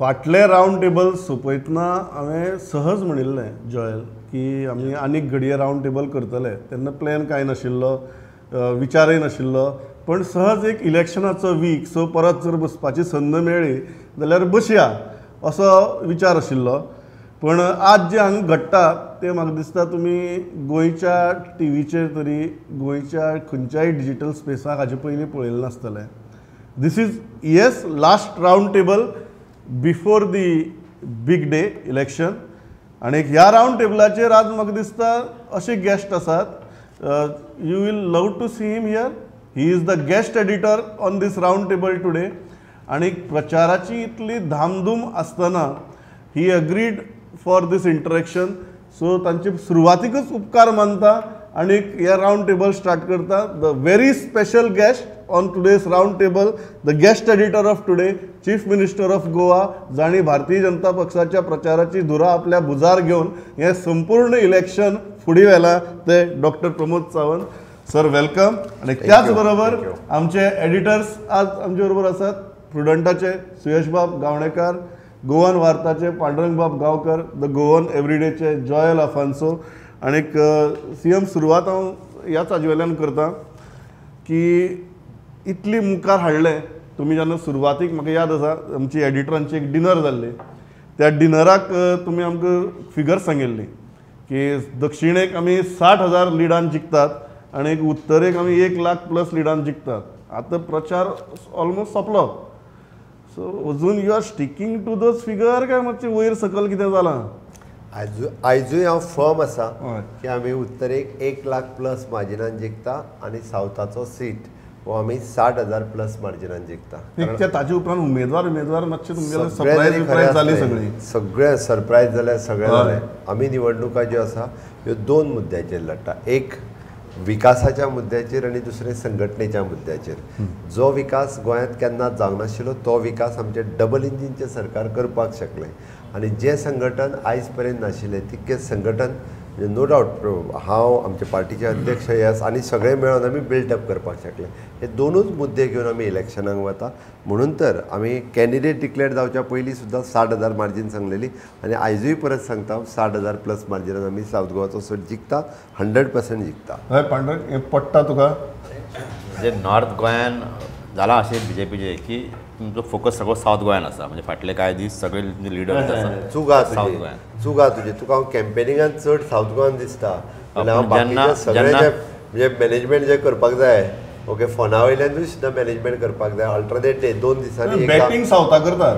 फाटलें round table सोंपयतना हांवें सहज म्हणिल्लें जॉयल की आमी आनीक घडये रावंड टेबल करतले. तेन्ना प्लॅन कांय नाशिल्लो, विचारय नाशिल्लो, पण सहज एक इलेक्शनाचो वीक सो परत जर बसपाची संद मेळ्ळी जाल्यार बसया असो विचार आशिल्लो. पण आज जें हांगा घडटा तें म्हाका दिसता तुमी गोंयच्या टिवीचेर तरी गोंयच्या खंयच्याय डिजीटल स्पेसाक हाजे पयलीं पळयलें नासतलें. This is yes last round table before the big day election. आनी ह्या रावंड टेबलाचेर आज म्हाका दिसता अशे गेस्ट आसात, you will love to see him here. He is the guest editor on this round table today. आनी प्रचाराची इतली धामधूम आसतना he agreed for this interaction. So तांचे सुरवातीकच उपकार मानता आनी हे रावंड टेबल स्टार्ट करता. The very special guest on today's round table, the guest editor of today, chief minister of Goa, जांणी भारतीय जनता पक्षाच्या प्रचाराची धुरा आपल्या भुजार घेवन हें संपूर्ण इलेक्शन फुडें व्हेलां ते doctor Pramod Sawant sir, welcome. आनी त्याच बरोबर आमचे एडिटर्स आज आमचे बरोबर आसात, प्रुडंटाचे सुयशबाब गावणेकार, गोवन वार्ताचे पांडुरंगबाब गांवकर, the Goan एवरीडेचे जॉयल अफान्सो. आनीक सी एम सुरवात हांव ह्याच हाजे वयल्यान करता की इतली मुखार हाडलें तुमी जेन्ना सुरवातीक, म्हाका याद आसा आमची एडिटरांची एक डिनर जाल्ली, त्या डिनराक तुमी आमकां फिगर सांगिल्ली की दक्षिणेक आमी 60,000 लिडान जिखतात आनी उत्तरेक आमी 1 लाख प्लस लिडान जिखतात. आतां प्रचार ऑलमोस्ट सोंपलो, सो अजून you are sticking to those figure काय मातशें वयर सकयल कितें जालां? आयजूय हांव फर्म आसा की आमी उत्तरेक 1 लाख प्लस मार्जिनान जिखता आनी सावथाचो सीट हो आमी 60,000 प्लस मार्जिनान जिखता. ताजे उपरांत उमेदवार उमेदवार मातशे तुमगेले सरप्रायज बिप्रायज जाली, सगळी सगळे सरप्रायज जाले, सगळे जाले. आमी निवडणुका ज्यो आसा ह्यो दोन मुद्द्याचेर लढटा, एक विकासाच्या मुद्द्याचेर आनी दुसरें संघटनेच्या मुद्द्याचेर. जो विकास गोंयांत केन्नाच जावंक नाशिल्लो तो विकास आमचें डबल इंजिनचें सरकार करपाक शकलें आनी जें संघटन आयज पर्यंत नाशिल्लें तितकें संघटन नो डावट हांव आमचे पार्टीचे अध्यक्ष येस आनी सगळे मेळोन आमी बिल्टअप करपाक शकले. हे दोनूच मुद्दे घेवन आमी इलेक्शनाक वता. म्हणून तर आमी कॅन्डिडेट डिक्लेअर जावच्या पयलीं सुद्दां 60,000 मार्जीन सांगलेली आनी आयजूय परत सांगता 60,000 प्लस मार्जिनान आमी सावथ गोवाचो सीट जिखता, 100% जिखता. हय पांडुरंग, हें पडटा तुका? म्हणजे नॉर्थ गोंयान जालां अशें बीजेपीचें की तुमचो फोकस सगळो सावथ गोंयान आसा, म्हणजे फाटले कांय दीस सगळे लिडर्स आसा. चूक आहा तुजी, चूक आहा तुजी. तुका हांव कॅम्पेनिंगान चड सावथ गोवान दिसता, हांव बाकीचे सगळे म्हणजे मॅनेजमेंट जें करपाक जाय, ओके फोना वयल्यानूय सुद्दां मॅनेजमेंट करपाक जाय. अल्टरनेट डे 2 दिसांनी बॅटींग सावथा करतात,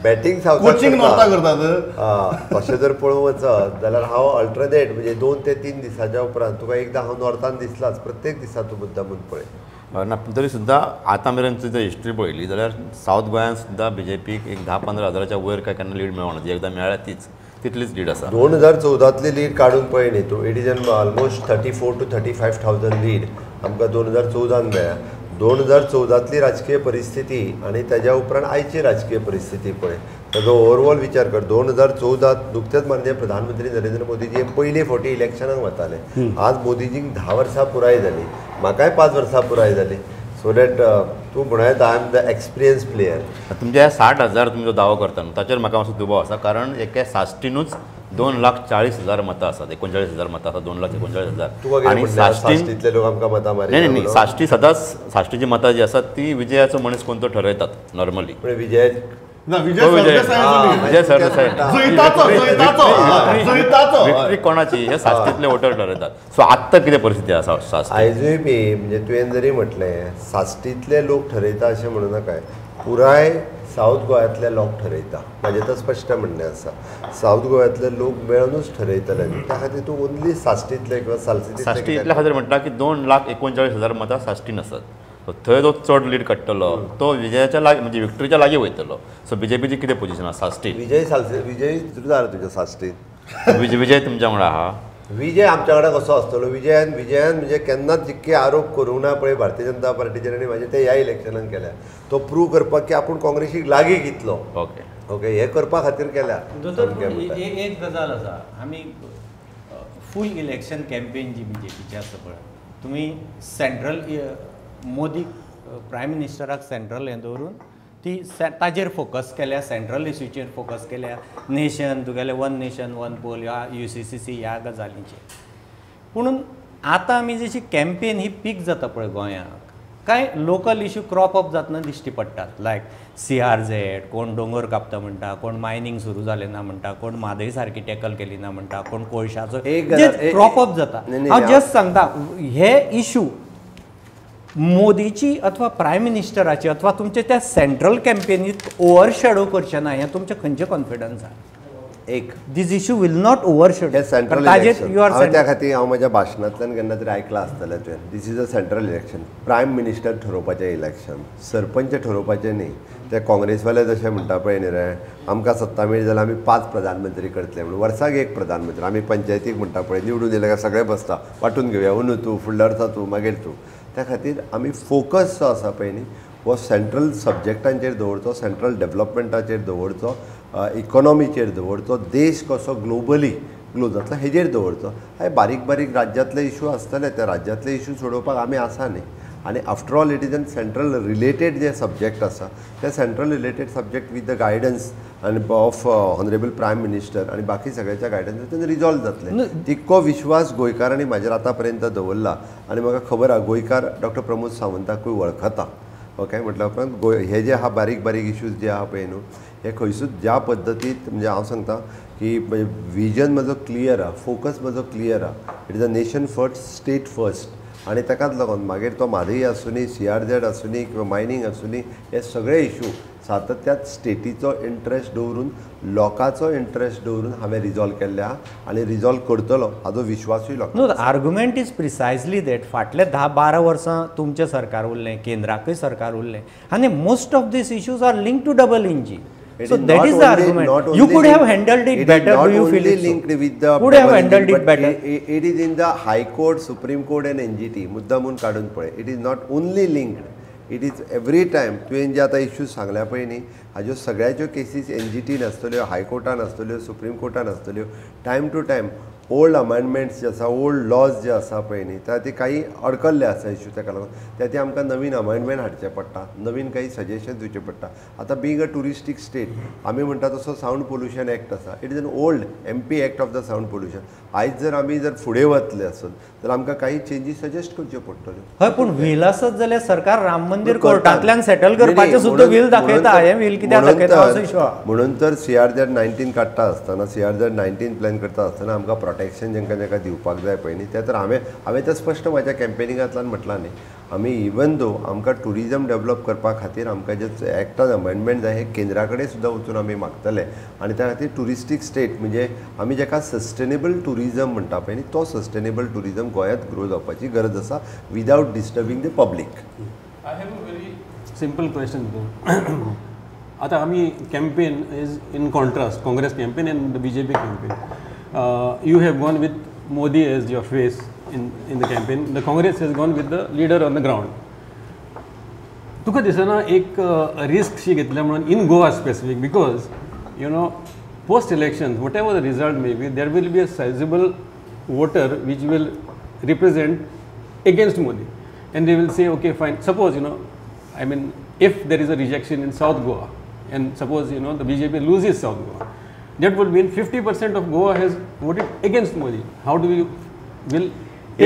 बॅटींग सावथा कोचिंग नॉर्था करतात. तशें जर पळोवंक वचत जाल्यार हांव अल्टरनेट म्हणजे 2 ते 3 दिसाच्या उपरांत तुका एकदां हांव नॉर्थान दिसलाच, प्रत्येक दिसा तूं मुद्दामून पळय ना. तरी सुद्दां आतां मेरेन तुजी हिस्ट्री पळयली जाल्यार सावथ गोंयांत सुद्दां बीजेपीक एक 10-15 हजाराच्या वयर काय केन्ना लीड मेळना, जी एकदां मेळ्ळ्या तीच तितलीच लीड आसा. 2014तली लीड काडून पळय न्ही तूं, it is an almost 34,000 to 35,000 lead आमकां 2014 मेळ्ळ्या. 2014तली राजकीय परिस्थिती आनी ताज्या उपरांत आयची राजकीय परिस्थिती पळय, ताजो ओवरऑल विचार कर. 2014 नुकतेच माननीय प्रधानमंत्री नरेंद्र मोदीजी पयले फावटी इलेक्शनाक वताले. आज मोदीजींक 10 वर्सां पुराय जाली, म्हाकाय 5 वर्सां पुराय जाली. सो that तूं म्हणत I am the experience player. तुमच्या 60,000 तुमचो दावो करता न्हू ताचेर म्हाका मातसो दुबाव आसा, कारण एके साश्टीनूच 2,40,000 मतां आसात, 39,000 मतां आसात, 2,39,000. आनी साश्टींतले लोक आमकां मतां मारी नाही नाही, साश्टी सदांच साश्टीची मतां जी आसात ती विजयाचो मनीस कोण तो ठरयतात नॉर्मली. विजय विजय सरदेसाय विक्ट्री कोणाची हे साश्टींतले वोटर ठरयतात. सो आत्तां कितें परिस्थिती आसा साश्टी? आयजूय बी म्हणजे तुवें जरी म्हटलें साश्टींतले लोक ठरयता अशें म्हणू नाका, पुराय सावथ गोंयांतले लोक ठरयता. म्हाजें तर स्पश्ट म्हणणें आसा, सावथ गोंयांतले लोक मेळुनूच ठरयतले. त्या खातीर तूं ओन्ली साश्टींतले किंवा सालसेतींतले साश्टींतल्या खातीर म्हणटा की 2,39,000 मतां साश्टीन आसात, थंय जो चड लीड काडटलो तो विजयाच्या लागीं म्हणजे विक्ट्रीच्या लागीं वयतलो. सो बीजेपीची कितें पोझिशन आसा साश्टीन? विजय सालसे विजय जाला तुज्या साश्टीन? विजय तुमच्या वांगडा आहा? विजय आमच्या कडेन कसो आसतलो? विजयान विजयान म्हणजे केन्नाच जितके आरोप करूंक ना पळय भारतीय जनता पार्टीचेर आनी म्हाजे ते ह्या इलेक्शनान केल्या, तो प्रूव करपाक की आपूण काँग्रेसीक लागीं कितलो. ओके ओके हे करपा खातीर केल्या. दोतोर एक गजाल आसा, आमी फूल इलेक्शन कॅम्पेन जी बीजेपीची आसा पळय, तुमी सेंट्रल मोदी प्रायम मिनिस्टराक सेंट्रल हें दवरून ती ती ताजेर फोकस केल्या, सेंट्रल इश्यूचेर फोकस केल्या, नेशन तुगेलें वन नेशन वन पोल ह्या UCCC ह्या गजालींचेर. पुणून आतां आमी जशी कॅम्पेन ही पीक जाता पळय गोंयांत, कांय लोकल इश्यू क्रॉप अप जातना दिश्टी पडटात, लायक CRZ, कोण दोंगर कापता म्हणटा, कोण मायनींग सुरू जालें ना म्हणटा, कोण म्हादय सारकी टॅकल केली ना म्हणटा, कोण कोळशाचो क्रॉप अप जाता. हांव जस्ट सांगता हे इश्यू मोदीची अथवा प्रायम मिनिस्टराची अथवा तुमचे त्या सेंट्रल कॅम्पेनीत ओवरशॅडो करचें ना, हें तुमचें खंयचें कॉन्फिडन्स आसा? एक this issue will not overshadow central election. त्या खातीर हांव म्हज्या भाशणांतल्यान केन्ना तरी आयकलां आसतलें तुवें, this is a central election, prime minister ठरोवपाचें election, sarpanch ठरोवपाचें न्ही. ते काँग्रेसवाले जशें म्हणटा पळय न्ही रे, आमकां सत्ता मेळ्ळी जाल्यार आमी 5 प्रधानमंत्री करतले म्हणून, वर्साक 1 प्रधानमंत्री. आमी पंचायतीक म्हणटा पळय निवडून येयले काय सगळे बसता वांटून घेवया, अंदू तूं, फुडल्या वर्सा तूं, मागीर तूं. त्या खातीर आमी फोकस जो आसा पळय न्ही हो सेंट्रल सब्जेक्टांचेर दवरचो, सेंट्रल डेवलपमेंटाचेर दवरचो, इकॉनॉमीचेर दवरचो, देश कसो ग्लोबली ग्लो जातलो हेजेर दवरचो. हे बारीक बारीक राज्यांतले इशू आसतले, त्या राज्यांतले इशू सोडोवपाक आमी आसा न्ही. आनी after all it is an central related J subject आसा ते central related subject with the guidance आनी ऑफ ऑनरेबल प्रायम मिनिस्टर आनी बाकी सगळ्याच्या गायडन्सान रिजॉल्व जातले. तितको विश्वास गोंयकारांनी म्हाजेर आतां पर्यंत दवरला आनी म्हाका खबर आहा गोंयकार डॉक्टर प्रमोद सावंताकूय वळखता. ओके, म्हटल्या उपरांत गोंय हे जे आहा बारीक बारीक इश्यूज जे आहा पळय न्हू हे खंयसूच ज्या पद्दतीत, म्हणजे हांव सांगता की विजन म्हजो क्लियर आहा, फोकस म्हजो क्लियर आहा, it is a nation first, state first. आनी ताकाच लागून मागीर तो म्हादय आसुनी, CRZ आसुनी किंवा मायनींग आसुनी, हे सगळे इशू सातत्यात स्टेटीचो इंट्रस्ट दवरून, लोकांचो इंट्रस्ट दवरून हांवें रिजॉल्व केल्ले आहा आनी रिजॉल्व करतलो हाजो विश्वासूय लोकांक. No, the argument is precisely that फाटले 10-12 वर्सां तुमचें सरकार उरलें, केंद्राकूय सरकार उरलें आनी most of these issues are link to double engine. So that is the argument. You could have handled it better. Do you feel it linked with the could have handled it better? It is in the High Court, Supreme Court and NGT. मुद्दा म्हूण काडून पळय, it is not only linked, it is every time. तुवें जे आतां issues सांगल्या पळय न्ही हाज्यो सगळ्याच्यो cases NGTन आसतल्यो, हायकोर्टान आसतल्यो, सुप्रीम कोर्टान आसतल्यो. Time to time old amendments जे आसा, ओल्ड लॉज जे आसा पळय न्ही त्या खातीर काही अडकल्ले आसा इश्यू, ताका लागून त्या खातीर आमकां नवीन अमेंडमेंट हाडचें पडटा, नवीन काही सजेशन दिवचें पडटा. आतां बींग अ ट्युरिस्टीक स्टेट आमी म्हणटा तसो सावंड पोल्युशन एक्ट आसा, it is an old MP act of the sound pollution. आयज जर आमी जर फुडें वतले आसत तर आमकां काही चेंजीस सजेस्ट करच्यो पडटल्यो. हय, पूण व्हील आसत जाल्यार सरकार राम मंदीर कोर्टांतल्यान सेटल करपाचें सुद्दां व्हील दाखयता. हें व्हील कित्याक दाखयता असो इशू आहा. म्हणून तर CRZ 19 काडटा आसतना, CRZ 19 plan करता आसतना आमकां प्रोटेक्शन जेंकां जेंकां दिवपाक जाय पळय न्ही तें तर हांवें तें स्पश्ट म्हाज्या कॅम्पेनिंगांतल्यान म्हटलां न्ही. आमी इवन दो आमकां ट्युरिजम डेवलप करपा खातीर आमकां जे एक्टान अमेंडमेंट जाय हे केंद्रा कडेन सुद्दां वचून आमी मागतले आनी त्या खातीर ट्युरिस्टीक स्टेट म्हणजे आमी जेका सस्टेनेबल ट्युरिजम म्हणटा पळय न्ही तो सस्टेनेबल ट्युरिजम गोंयांत ग्रो जावपाची गरज आसा without disturbing the public. I have a very simple question. आतां आमी campaign is in contrast, Congress campaign and the BJP campaign. You have gone with Modi as your face in the campaign. The Congress has gone with the leader on the ground. तुका दिसना एक risk शी घेतल्या म्हणून in Goa specific, because you know post elections whatever the result may be there will be a sizable voter which will represent against Modi and they will say okay fine, suppose you know, I mean if there is a rejection in South Goa and suppose you know the BJP loses South Goa, that would mean 50% of Goa has voted against Modi. How do you will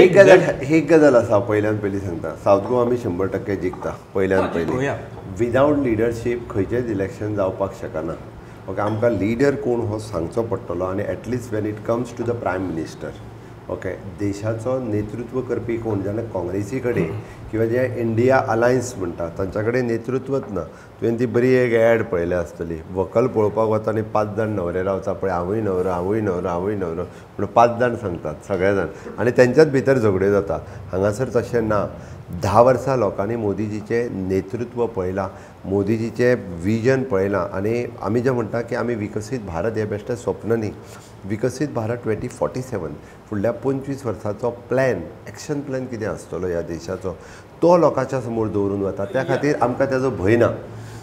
एक गजाल आसा, पयल्यान पयलीं सांगता, south Goa आमी 100% जिखता पयल्यान पयलीं. विदावट leadership खंयचेंच election जावपाक शकना. Okay, आमकां लिडर कोण हो सांगचो पडटलो आनी at least when it comes to the prime minister, okay, देशाचो नेतृत्व करपी कोण, जाल्यार काँग्रेसी कडेन किंवा जे इंडिया अलायन्स म्हणटा तांच्या कडेन नेतृत्वच ना. तुवें ती बरी एक एड पळयल्या आसतली, व्हंकल पळोवपाक वता आनी 5 जाण न्हवरे रावता पळय, हांवूय न्हवरो, हांवूय न्हवरो, हांवूय न्हवरो म्हणून 5 जाण सांगतात सगळे जाण आनी तेंच्याच भितर झगड्यो जाता. हांगासर तशें ना. 10 वर्सां लोकांनी मोदीजीचें नेतृत्व पळयलां, मोदीजीचें विजन पळयलां आनी आमी जें म्हणटा की आमी विकसीत भारत हें बेश्टें स्वप्न न्ही, विकसीत भारत 2047 फुडल्या 25 वर्सांचो प्लॅन, एक्शन प्लॅन कितें आसतलो ह्या देशाचो तो लोकांच्या समोर दवरून वता. त्या खातीर आमकां ताजो भंय ना.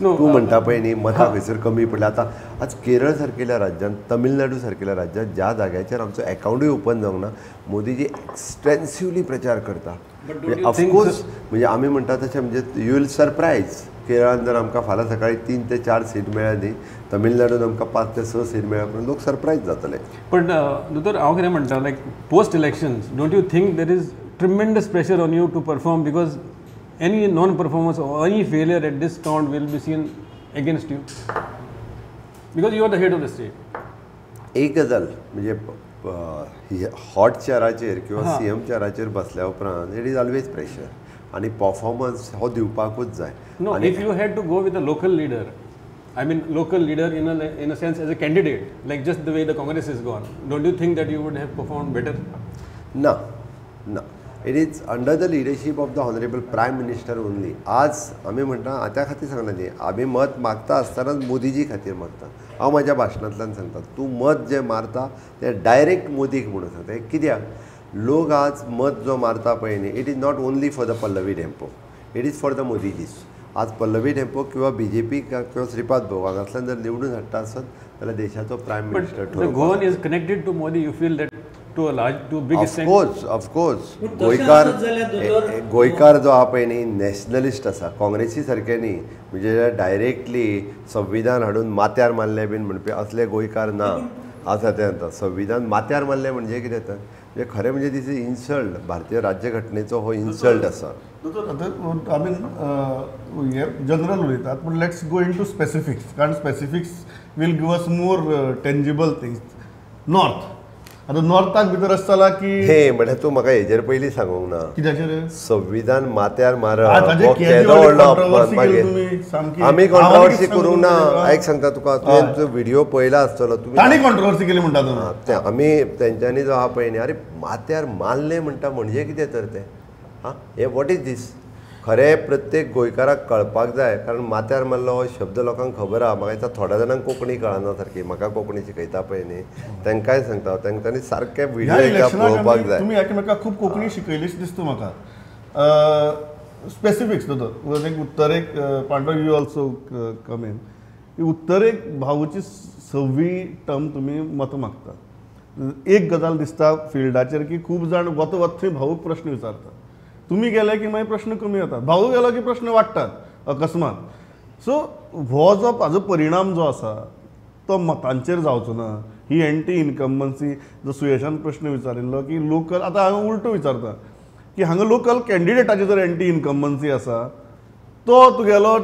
तूं म्हणटा पळय न्ही मतां खंयसर कमी पडल्या, आतां आज केरळ सारकेल्या राज्यांत, तमिळनाडू सारकेल्या राज्यांत ज्या जाग्याचेर आमचो एकावंटूय ओपन जावंक ना, मोदीजी एक्सटेन्सिवली प्रचार करता. ऑफकोर्स म्हणजे आमी म्हणटा तशें म्हणजे you will surprise केरळान जर आमकां फाल्यां सकाळी 3 ते 4 सीट मेळ्ळ्या न्ही, तमिळनाडून आमकां 5 ते 6 सीट मेळ्ळ्या उपरांत लोक सरप्रायज जातले. पण दोतोर हांव कितें म्हणटा, like post elections don't you think there is tremendous pressure on you to perform, because any non performance or any failure at this count will be seen against you because you are the head of the state? एक गजाल म्हणजे hot चेराचेर किंवा C M चेराचेर बसल्या उपरांत it is always pressure आनी performance हो दिवपाकूच जाय. No, if you had to go with a local leader, I mean local leader in a sense as a candidate, like just the way the Congress is gone, don't you think that you would have performed better? ना ना, it is under the leadership of the honourable prime minister only. आज आमी म्हणटा त्या खातीर सांगला न्ही, आमी मत मागता आसतनाच मोदीजी खातीर मागता. हांव म्हाज्या भाशणांतल्यान सांगता, तूं मत जें मारता तें डायरेक्ट मोदीक म्हणून सांगता. कित्याक लोक आज मत जो मारता पळय न्ही, it is not only for the Pallavi Dempo, it is for the मोदीजीस. आज पल्लवी ढेंपो किंवा बी जे पी किंवा श्रीपाद भाऊ हांगासल्यान जर निवडून हाडटा आसत जाल्यार देशाचो प्रायम मिनिस्टर ठरोवपाक. Goan is connected to Modi, you feel that to a large, to big extent? Of course, of course. गोंयकार गोंयकार जो आहा पळय न्ही नॅशनलिस्ट आसा, काँग्रेसी सारके न्ही, म्हणजे डायरेक्टली संविधान हाडून माथ्यार मारलें बीन म्हणपी असले गोंयकार ना आसा. ते आतां संविधान माथ्यार मारलें म्हणजे कितें तर, म्हणजे खरें म्हणजे दीस is insult, भारतीय राज्यघटनेचो हो इन्सल्ट आसा. I mean हे जनरल उलयतात, पूण let's go into specifics, कारण specifics will give us more tangible things. North, आतां नॉर्थाक भितर अशें जालां की हे म्हळ्यार तूं म्हाका हेजेर पयलीं सांगूंक ना, कित्याचेर संविधान माथ्यार मारप हो केदो व्हडलो अपमान. मागीर आमी कॉन्ट्रोवर्सी करूंक ना. आयक सांगता तुका, तुवें जो व्हिडियो पळयला आसतलो, तुमी तांणी कॉन्ट्रोवर्सी केली म्हणटा तुमी. आमी तेंच्यांनी जो आहा पळय न्ही, अरे माथ्यार मारलें म्हणटा म्हणजे कितें तर तें, आं हें what is दीस. खरें प्रत्येक गोंयकाराक कळपाक जाय, कारण माथ्यार मारलो हो शब्द लोकांक खबर आहा. म्हाका दिसता थोड्या जाणांक कोंकणी कळना सारकी, म्हाका कोंकणी शिकयता पळय न्ही तांकांय सांगता, तांकांनी सारके व्हिडियो एकदां पळोवपाक जाय. तुमी एकामेकाक खूब कोंकणी शिकयलीच दिसता म्हाका. स्पेसिफिक्स दोतोर, एक उत्तरेक Pandurang you also come in, उत्तरेक भाऊची 6वी टर्म तुमी मतां मागता. एक गजाल दिसता फिल्डाचेर की खूब जाण वता वता थंय भाऊक प्रश्न विचारतात, तुमी गेले की मागीर प्रश्न कमी जातात, भाऊ गेलो की प्रश्न वाडटात अकस्मात. सो हो जो हाजो परिणाम जो आसा तो मतांचेर जावचो ना. ही एंटी इनकम्बन्सी जो सुयेशान प्रश्न विचारिल्लो की लोकल, आतां हांव उल्टो विचारता की हांगा लोकल कॅन्डिडेटाची जर एंटी इनकम्बन्सी आसा तो तुगेलो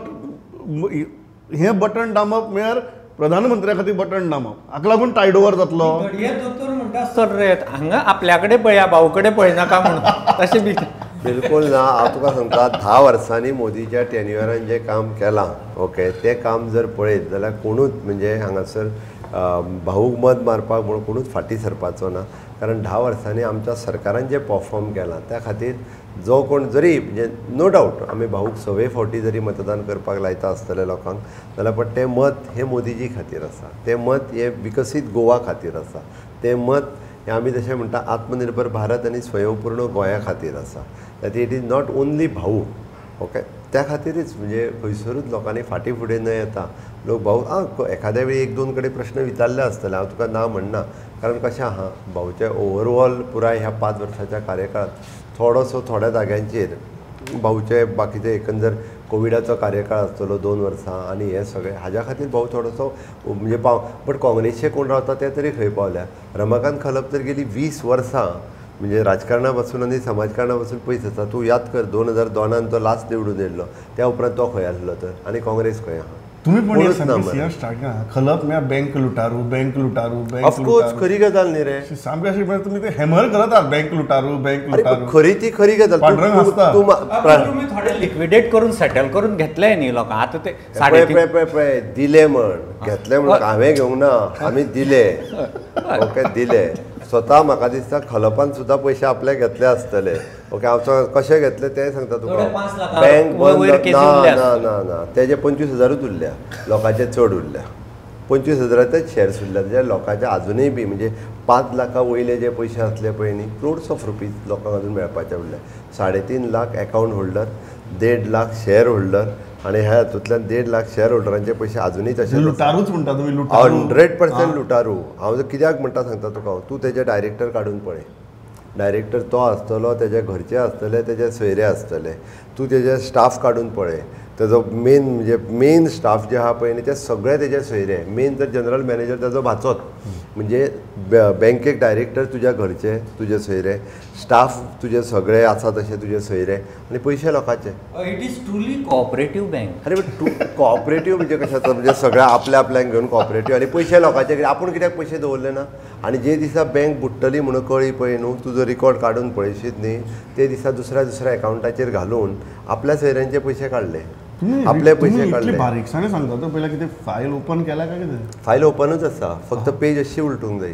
हें बटन दामप म्हळ्यार प्रधानमंत्र्या खातीर बटन दामप, हाका लागून टायड ओवर जातलो. घडये दोतोर म्हणटा सर रे हांगा आपल्या कडेन पळया, भाऊ कडेन पळयनाका म्हणून तशें बी बिलकुल ना. हांव तुका सांगता, 10 वर्सांनी मोदीच्या टेन्युअरान जें काम केलां, ओके, तें काम जर पळयत जाल्यार कोणूच म्हणजे हांगासर भाऊक मत मारपाक म्हणून कोणूच फाटीं सरपाचो ना. कारण 10 वर्सांनी आमच्या सरकारान जें परफॉर्म केलां त्या खातीर जो कोण जरी म्हणजे नो डावट आमी भाऊक 6वे फावटी जरी मतदान करपाक लायता आसतलें लोकांक जाल्यार, पण तें मत हें मोदीजी खातीर आसा, तें मत हें विकसीत गोवा खातीर आसा, तें मत हें आमी जशें म्हणटा आत्मनिर्भर भारत आनी स्वयंपूर्ण गोंया खातीर आसा. That it is not only Bhau, okay. त्या खातीरच म्हणजे खंयसरूच लोकांनी फाटीं फुडें न येता लोक भाऊ आं एखाद्या वेळी 1-2 कडेन प्रश्न विचारले आसतले, हांव तुका ना म्हणना, कारण कशें आहा भाऊचे ओवरऑल पुराय ह्या 5 वर्साच्या कार्यकाळांत थोडोसो थोड्या जाग्यांचेर भाऊचे बाकीचे एकंदर कोविडाचो कार्यकाळ आसतलो 2 वर्सां आनी हें सगळें हाज्या खातीर भाऊ थोडोसो म्हणजे पाव. बट काँग्रेसचे कोण रावता ते तरी खंय पावल्या. रमाकांत खलप तर गेली 20 वर्सां म्हणजे राजकारणा पासून आनी समाजकारणा पासून पयस आसा. तूं याद कर 2002 तो लास्ट निवडून येयल्लो, त्या उपरांत तो खंय आसलो तर आनी काँग्रेस खंय आहा. तुम्ही पण स्टार्ट खलप म्हळ्यार बँक लुटारू, बँक लुटारू, ऑफकोर्स खरी गजाल न्ही रे, सामकी अशी म्हळ्यार तुमी ते हॅमर करतात बँक लुटारू, बँक लुटारू. खरी ती खरी गजाल. तुमी थोडे लिक्विडेट करून सेटल करून घेतले न्ही लोकांक. आतां ते पळय पळय पळय दिले म्हण घेतले म्हण हांवें घेवंक ना, आमी दिले, ओके दिले. स्वता म्हाका दिसता खलपान सुद्दां पयशे आपले घेतले आसतले, ओके. हांव कशे घेतले तें सांगता तुका. बँक बंद ना ना ना ना, तेजे 25,000ूच उरल्या, लोकांचे चड उरल्या, 25,000 शेर्स उरल्या. जे लोकांचे आजुनूय बी म्हणजे 5 लाखा वयले जे पयशे आसले पळय न्ही, क्रोड्स ऑफ रुपीज लोकांक अजून मेळपाचे उरले. 3.5 lakh account holder, 1.5 lakh share holder, आनी ह्या हातूंतल्यान 1.5 लाख शेअर होल्डरांचे पयशे आजुनूय तशें. लुटारूच म्हणटा तुमी? 100% लुटारू. हांव कित्याक म्हणटा सांगता तुका, तूं तेजे डायरेक्टर काडून पळय, डायरेक्टर तो आसतलो, तेजे घरचे आसतले, तेजे सोयरे आसतले. तूं तेजे स्टाफ काडून पळय, ताजो मेन म्हणजे मेन स्टाफ जे आहा पळय न्ही ते सगळे तेजे सोयरे. मेन तर जनरल मॅनेजर ताजो भाचोच, म्हणजे बँकेक डायरेक्टर तुज्या घरचे तुजे सोयरे, स्टाफ तुजे सगळे आसा तशे तुजे सोयरे आनी पयशे लोकांचे. It is truly cooperative bank. अरे बट कॉपरेटीव म्हणजे कशें जाता, म्हणजे सगळ्या आपल्या आपल्याक घेवन कॉपरेटीव आनी पयशे लोकांचे, आपूण कित्याक पयशे दवरले ना. आनी जे दिसा बँक बुडटली म्हणून कळ्ळी पळय न्हू, तुजो रिकॉर्ड काडून पळयशीत न्ही ते दिसा दुसऱ्या दुसऱ्या एकावंटाचेर घालून आपल्या सोयऱ्यांचे पयशे काडले, आपले पयशे काडले. बारीकसाणे सांगता तो पयलीं कितें फायल ओपन केला काय कितें? फायल ओपनूच आसा, फक्त पेज अशी उलटूंक जाय.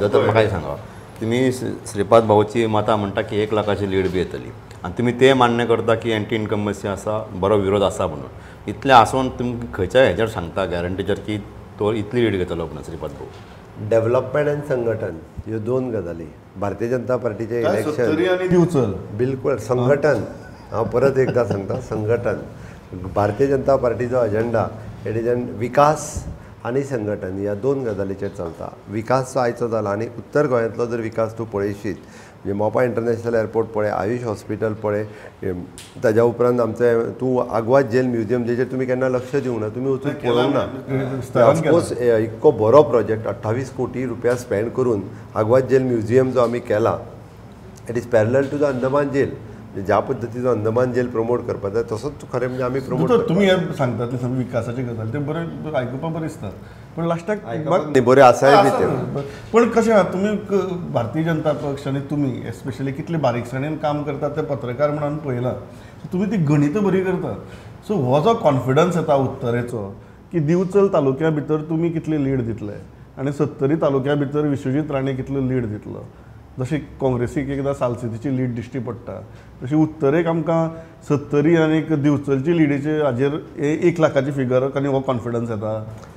दोतोर म्हाका सांगा, तुमी श्रीपाद भाऊची मतां म्हणटा की 1 लाखाची लीड बी येतली आनी तुमी तें मान्य करता की एंटी इनकम्बन्सी आसा, बरो विरोध आसा म्हणून, इतलें आसून तुमी खंयच्या हेजेर सांगता गॅरंटीचेर की तो इतली लीड घेतलो म्हणून श्रीपाद भाऊ? डेव्हलपमेंट आनी संघटन ह्यो दोन गजाली. भारतीय जनता पार्टीचें इलेक्शन दिवचल बिलकुल संघटन, हांव परत एकदां सांगता संघटन. Bharatiya Janata पार्टीचो agenda it is an विकास आनी संघटन ह्या दोन गजालीचेर चलता. विकास जो आयचो जाला आनी उत्तर गोंयांतलो जर विकास तूं पळयशीत म्हणजे मोपा इंटरनॅशनल एअरपोर्ट पळय, आयुष हॉस्पिटल पळय, ताज्या उपरांत आमचें तूं आगवाद जेल म्युझियम जेचेर तुमी केन्ना लक्ष दिवंक ना, तुमी वचून पळोवंक ना. ऑफकोर्स इतको बरो प्रोजेक्ट 28 कोटी रुपया स्पेंड करून आगवाद जेल म्युझियम जो आमी केला, it is parallel to the Andaman jail. ज्या पद्दतीचो अंदमान जेल प्रमोट करपाक जाय तसोच खरें म्हणजे आमी प्रमोट. तुमी हें सांगतात ते विकासाची गजाल ते बरें आयकुपाक बरें दिसता, पण लास्टाक बरें आसाय बी तें. पण कशें आहा, तुमी भारतीय जनता पक्ष आनी तुमी एस्पेशली कितले बारीकसाणेन काम करतात ते पत्रकार म्हणून आमी पळयलां, तुमी ती गणितां बरी करतात. सो हो जो कॉन्फिडन्स येता उत्तरेचो की दिवचल तालुक्या भितर तुमी कितली लीड दितले आनी सत्तरी तालुक्या भितर विश्वजीत राणे कितलो लीड दितलो, जशी काँग्रेसीक एकदां सालसेतीची लीड दिश्टी पडटा तशी उत्तरेक आमकां सत्तरी आनी दिवचलची लिडीचे हाजेर 1 लाखाची फिगर आनी हो कॉन्फिडन्स येता.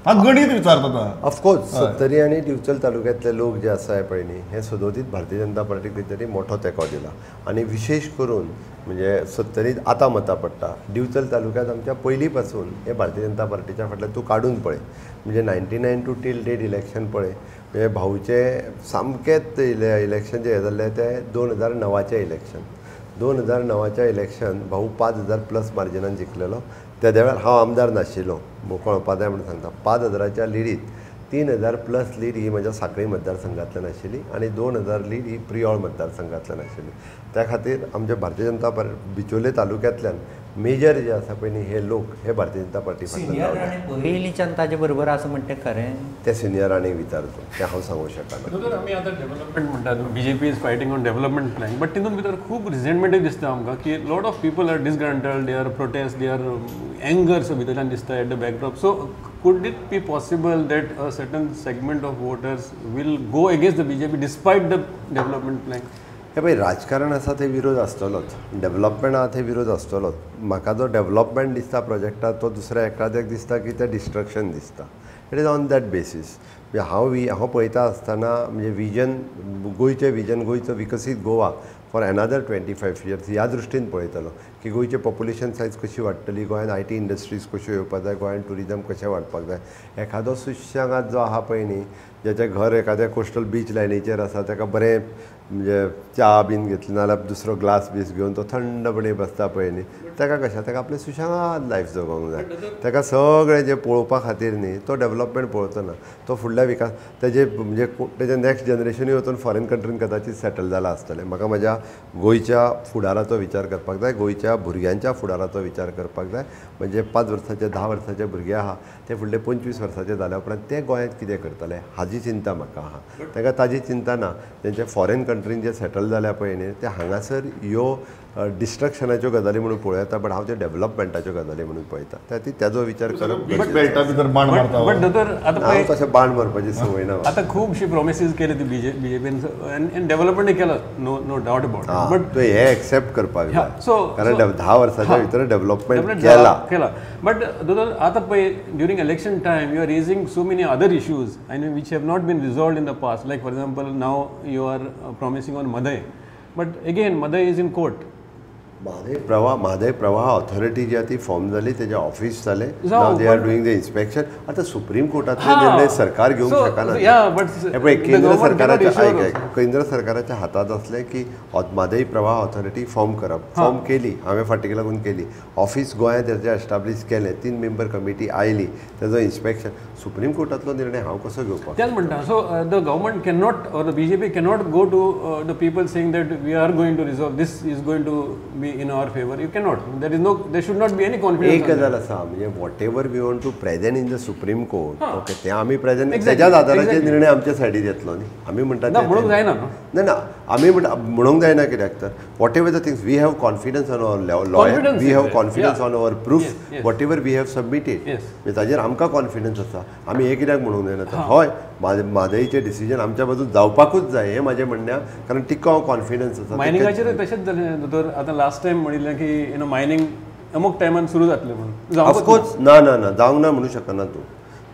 हा गणीत विचारता. ऑफकोर्स सत्तरी आनी दिवचल तालुक्यांतले लोक जे आसा पळय न्ही हे सदोदीत भारतीय जनता पार्टीक तेंच्यांनी मोठो तेंको दिला आनी विशेश करून म्हणजे सत्तरीत आतां मतां पडटा, दिवचल तालुक्यांत आमच्या पयलीं पासून हे भारतीय जनता पार्टीच्या फाटल्यान तूं काडून पळय म्हणजे 99 टू टील डेट इलेक्शन पळय म्हणजे भाऊचे सामकेंच इलेक्शन जें जाल्लें तें 2009चें इलेक्शन. 2009च्या इलेक्शन भाऊ 5,000 प्लस मार्जिनान जिखलेलो. तेद्या वेळार हांव आमदार नाशिल्लो, कळपा जाय म्हणून सांगता. 5,000च्या लिडीत 3,000 प्लस लीड ही म्हज्या सांखळी मतदारसंघांतल्यान आशिल्ली आनी 2,000 लीड ही प्रियोळ मतदारसंघांतल्यान आशिल्ली. त्या खातीर आमच्या भारतीय जनता पार्टी बिचोले तालुक्यांतल्यान मेजर जे आसा पळय न्ही हे लोक हे भारतीय जनता पार्टी फाटल्यान. पयलींच्यान ताजे बरोबर आसा म्हणटा खरें ते सिनियरांनी विचारचो, तें हांव सांगूंक शकना. आमी आतां डेव्हलपमेंट म्हणटात, BJP is fighting on development plan, but तितून भितर खूब रिझेंटमेंटूय दिसता आमकां की lot of people are disgruntled, they are protest, they are anger so भितरल्यान दिसता at the backdrop. So could it be possible that a certain segment of voters will go against the BJP despite the development plan? हे पळय राजकारण आसा थंय विरोध आसतलोच, development आहा थंय विरोध आसतलोच. म्हाका जो डेव्हलपमेंट दिसता प्रोजेक्टाक तो दुसऱ्या एकाद्याक दिसता की तें डिस्ट्रक्शन दिसता. It is on that basis. म्हणजे हांव पळयता आसतना म्हणजे विजन गोंयचें विजन, गोंयचो विकसीत गोवा फॉर एनदर 25 इयर्स ह्या दृश्टीन पळयतलो की गोंयचें पॉप्युलेशन सायज कशी वाडटली, गोंयांत I T industries कश्यो येवपाक जाय, गोंयांत ट्युरिजम कशें वाडपाक जाय. एखादो सुशेगाद जो आहा पळय न्ही ज्याचें घर एखाद्या कोस्टल बीच लायनीचेर आसा ताका बरें म्हणजे च्या बीन घेतली नाजाल्यार दुसरो ग्लास बीस घेवन तो थंडपणे बसता पळय न्ही, ताका कशें ताका आपलें सुशेगाद लायफ जगोंक जाय. ताका सगळें जें पळोवपा खातीर न्ही तो डेव्हलपमेंट पळोवचो ना, तो फुडल्या विकास तेजे म्हणजे तेजें नॅक्स्ट जनरेशनूय वचून फॉरेन कंट्रीन कदाचीत सेटल जालां आसतलें. म्हाका म्हज्या गोंयच्या फुडाराचो विचार करपाक जाय, गोंयच्या भुरग्यांच्या फुडाराचो विचार करपाक जाय. म्हणजे 5 वर्साचे 10 वर्साचे भुरगे आहा ते फुडले 25 वर्साचे जाल्या उपरांत ते गोंयांत कितें करतले हाजी चिंता म्हाका आहा. ताका ताजी चिंता ना. तेंचे फॉरेन कंट्रीन जे सेटल जाल्या पळय न्ही ते हांगासर ह्यो डिस्ट्रक्शनाच्यो गजाली म्हणून पळयता, बट हांव त्यो डेव्हलपमेंटाच्यो गजाली म्हणून पळयता. त्या खातीर ताजो विचार करप. हांव तशें बाण मारपाची संवय ना. आतां खुबशी प्रोमिसीस केली ती बीजेपीन आनी डेव्हलपमेंट केलां, नो डावट अबाउट, बट हें एक्सेप्ट करपाक जाय. कारण 10 वर्साच्या भितर डेव्हलपमेंट केला. बट दोतोर आतां पळय during election time you are raising so many other issues I which have not been resolved in the past. Like for example now you are promising on Mhadei, but again Mhadei is in court. Mhadei प्रवाह authority जी आहा ती form जाली, तेजें office जालें, now they are doing the inspection. आतां supreme कोर्टांतले निर्णय सरकार घेवंक शकना. हें पळय केंद्र सरकाराच्या आयक केंद्र सरकाराच्या हातांत आसलें की म्हादय प्रवाह ऑथॉरिटी फॉर्म करप, फॉर्म केली हांवें फाटीक लागून केली, ऑफिस गोंयांत तेजें एस्टाब्लीश केलें, 3 मेंबर कमिटी आयली, तेजो इन्स्पेक्शन. सुप्रीम कोर्टांतलो निर्णय हांव कसो घेवपाक? तेंच म्हणटा. So the government cannot or the BJP cannot go to the people saying that we are going to resolve this is going to be in our favor. You cannot. There is no, there should not be any confidence. एक गजाल आसा म्हणजे whatever we want to present in the Supreme Court, okay, ते आमी present तेज्याच आदाराचेर निर्णय आमच्या सायडीन येतलो न्ही. आमी म्हणटा म्हणूंक जायना ना ना आमी म्हणटा म्हणूंक जायना कित्याक तर whatever the things we have confidence on our lawyer, we have confidence on our proof, whatever we have submitted, ताजेर आमकां कॉन्फिडन्स आसा. आमी हें कित्याक म्हणूंक जायना तर हय म्हादयचें डिसिजन आमच्या बाजून जावपाकूच जाय हें म्हाजें म्हणणें, कारण तिका हांव कॉन्फिडन्स आसा. मायनिंगाचेर तशेंच जालें दोतोर. आतां लास्ट टायम म्हणिल्लें की you know mining अमूक टायमान सुरू जातलें म्हणून. ऑफकोर्स ना ना ना जावंक ना म्हणूं शकना तूं.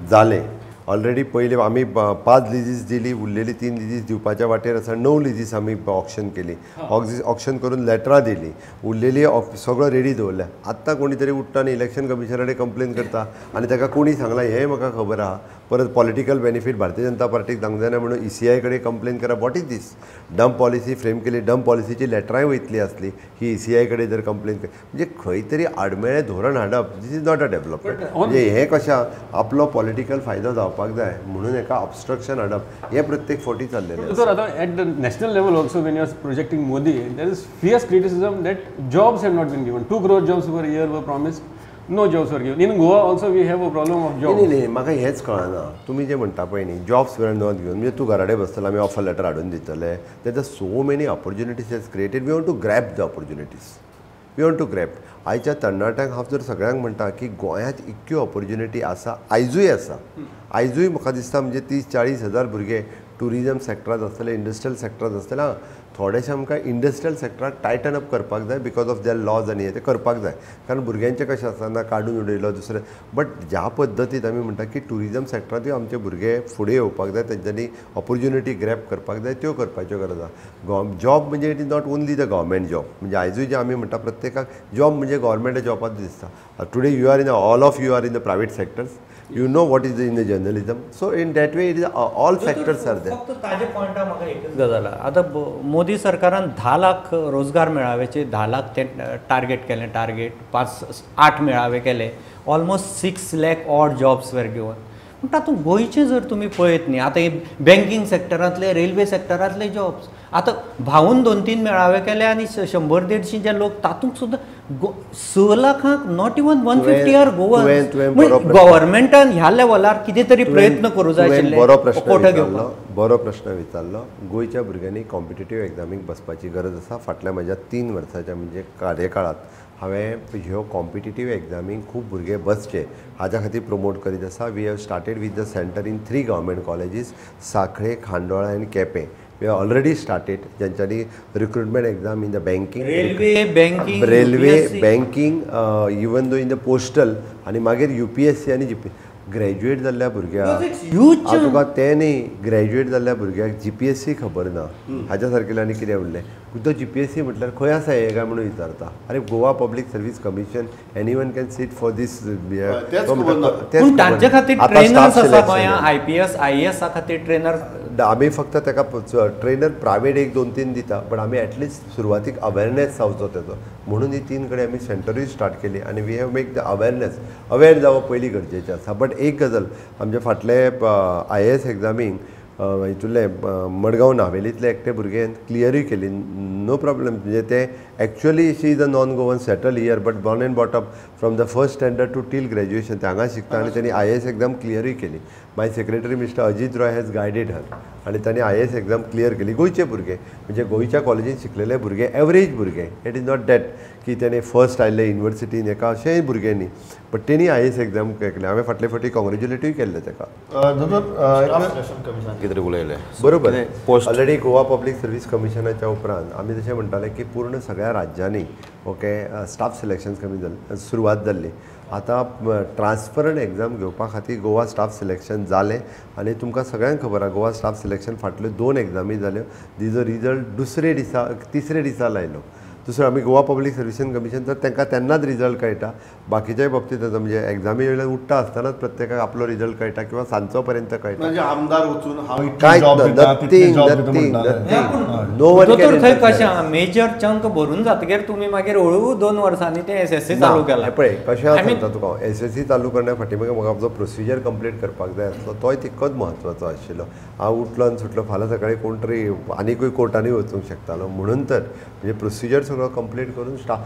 जालें ऑलरेडी. पयलीं आमी 5 लिजीस दिली, उरलेली 3 लिजीस दिवपाच्या वाटेर आसा. 9 लिजीस आमी ऑक्शन केली, ऑक्शन करून लेटरां दिली, उरलेली सगळो रेडी दवरल्या. आत्तां कोणी तरी उठ्ठा आनी इलेक्शन कमिशना कडेन कंप्लेन करता आनी ताका कोणी सांगलां हेंय म्हाका खबर आहा. परत पॉलिटिकल बेनिफीट भारतीय जनता पार्टीक जावंक जायना म्हणून ECI कडेन कंप्लेन करप. What is this? Dump policy frame केली, डंप पॉलिसीची लेटरांय वयतली आसली ही ECI कडेन जर कंप्लेन म्हणजे खंय तरी आडमेळें धोरण हाडप, this is not a development. म्हणजे हें कशें आपलो पॉलिटिकल फायदो जावपाक जाय म्हणून एका ऑब्स्ट्रक्शन हाडप हें प्रत्येक फावटी चल्लेलें. सर आतां at the national level also when you are projecting Modi there is fierce criticism that jobs have not been given. 2 crore jobs per year were promised, no jobs were given. In Goa also we have a problem of jobs. न्ही न्ही म्हाका हेंच कळना तुमी जें म्हणटा पळय न्ही जॉब्स वर not given म्हणजे तूं घरा कडेन बसतलो आमी ऑफर लेटर हाडून दितले. There are so many opportunities has created, we want to grab the opportunities, we want to grab. आयच्या तरणाट्यांक हांव जर सगळ्यांक म्हणटा की गोंयांत इतक्यो ऑपॉर्च्युनिटी आसा, आयजूय आसा, आयजूय म्हाका दिसता म्हणजे 30-40 हजार भुरगे ट्युरिजम सेक्टरांत आसतले, इंडस्ट्रियल सेक्टरांत आसतले. आं थोडेशे आमकां इंडस्ट्रियल सेक्टराक टायटन अप करपाक जाय because of there lodge आनी हें तें करपाक जाय, कारण भुरग्यांचें कशें आसता ना काडून उडयलो दुसरें. बट ज्या पद्दतीन आमी म्हणटा की ट्युरिजम सेक्टरांतूय आमचे भुरगे फुडें येवपाक जाय, तेंच्यांनी ऑपॉर्च्युनिटी ग्रॅब करपाक जाय, त्यो करपाच्यो गरज आसा. जॉब म्हणजे it is not only the government job. म्हणजे आयजूय जे आमी म्हणटा प्रत्येकाक जॉब म्हणजे गव्हर्मेंट जॉबात दिसता. Today you are in all of you are in the private sectors, you know what is in the journalism, so in that way it is all factors are there. फक्त ताजे पॉयंटा म्हाका एकच गजाल आहा. आतां मोदी सरकारान 10 लाख रोजगार मेळाव्याचे 10 लाख ते टार्गेट केलें, टार्गेट 5-8 मेळावे केले, almost 6 lakh odd jobs were given. पूण तातूंत गोंयचें जर तुमी पळयत न्ही, आतां हे बँकींग सेक्टरांतले, रेल्वे सेक्टरांतले जॉब्स आतां भाऊन 2-3 मेळावे केले आनी 100-150 जे लोक तातूंत सुद्दां 6 लाखांक not even 150 are Goan. गव्हर्मेंटान ह्या लेवलार कितें तरी प्रयत्न करूं जाय आशिल्ले. बरो प्रश्न विचारलो. गोंयच्या भुरग्यांनी कॉम्पिटेटीव एग्जामीक बसपाची गरज आसा. फाटल्या म्हज्या 3 वर्साच्या म्हणजे कार्यकाळांत हांवें ह्यो कॉम्पिटेटीव एग्जामीक खूब भुरगे बसचे हाज्या खातीर प्रमोट करीत आसा. We have started with the centre in 3 government colleges, Sanquelim, Khandola आनी Quepem. We have already started ज्यांच्यानी recruitment exam in the banking, railway banking, even though in the postal आनी मागीर UPSC आनी GP. ग्रॅज्युएट जाल्ल्या भुरग्याक तुका तें न्ही, graduate जाल्ल्या भुरग्याक GPSC खबर ना हाज्या सारकेलें आनी कितें उरलें. तो GPSC म्हटल्यार खंय आसा हें काय म्हणून विचारता. अरे Goa public service commission, any one can sit for this. पूण तांचे खातीर ट्रेनर्स आसा गोंयांत, IPS IAS खातीर ट्रेनर. आमी फक्त ताका ट्रेनर प्रायवेट 1, 2, 3 दिता, बट आमी एटलिस्ट सुरवातीक अवेरनेस जावचो तेजो म्हणून ही 3 कडेन आमी सेंटरूय स्टार्ट केली आनी we have make the awareness. Aware जावप पयलीं गरजेचें आसा. बट एक गजाल आमचे फाटले IAS एग्जामींक हितूंतले मडगांव नावेलींतले एकटे भुरगें क्लियरूय केली, नो प्रॉब्लम. म्हणजे ते actually she is a non Goan settle here but born and brought up from the first standard to till graduation ते हांगा शिकता आनी तेणी IAS exam क्लियरूय केली. My secretary mister Ajit Roy has guided her आनी तांणी IAS exam clear केली. गोंयचे भुरगे म्हणजे गोंयच्या कॉलेजीन शिकलेले भुरगे, एवरेज भुरगे, it is not that की तेणे फर्स्ट आयिल्ले युनिवर्सिटीन एका अशेंय भुरगे न्ही, बट तेणी IAS exam केले. हांवें फाटले फावटी कॉंग्रेच्युलेटूय केल्लें ताका. कितें उलयलें बरोबर. ऑलरेडी गोवा पब्लीक सर्वीस कमिशनाच्या उपरांत आमी तशें म्हणटाले की पूर्ण सगळ्या राज्यांनी ओके स्टाफ सिलेक्शन कमी जालें, सुरवात जाल्ली. आतां ट्रान्सपरंट एग्जाम घेवपा खातीर गोवा स्टाफ सिलेक्शन जालें आनी तुमकां सगळ्यांक खबर आहा गोवा स्टाफ सिलेक्शन फाटल्यो 2 एग्जामी जाल्यो, तिजो रिजल्ट दुसरे दिसा तिसरे दिसा लायलो. दुसरें आमी गोवा पब्लीक सर्विसेस कमिशन तर तांकां तेन्नाच रिजल्ट कळटा. बाकीच्याय बाबतींत आतां म्हणजे एग्जामी वयल्यान उठ्ठा आसतनाच प्रत्येकाक आपलो रिजल्ट कळटा किंवा सांजचो पर्यंत कळटा. म्हणजे आमदार वचून हांव कांयच जॉब ना, दिता तितले नथींग जॉब दिता नथींग म्हणटाले. नथींग, नो वन दोतोर थंय कशें मेजर चंक भरून जातकीर तुमी मागीर हळू 2 वर्सांनी तें एसएससी चालू केलां. पळय कशें आसा सांगता तुका, एसएससी चालू करण्या फाटीं मागीर म्हाका आपलो प्रोसिजर कंप्लीट करपाक जाय आसलो, तोय तितकोच म्हत्वाचो आशिल्लो. हांव उठलो आनी सुटलो, फाल्यां सकाळीं कोण तरी आनीकूय कोर्टांनी वचूंक शकतालो. म्हणून तर म्हणजे प्रोसिजर सगळो कंप्लीट करून स्टाफ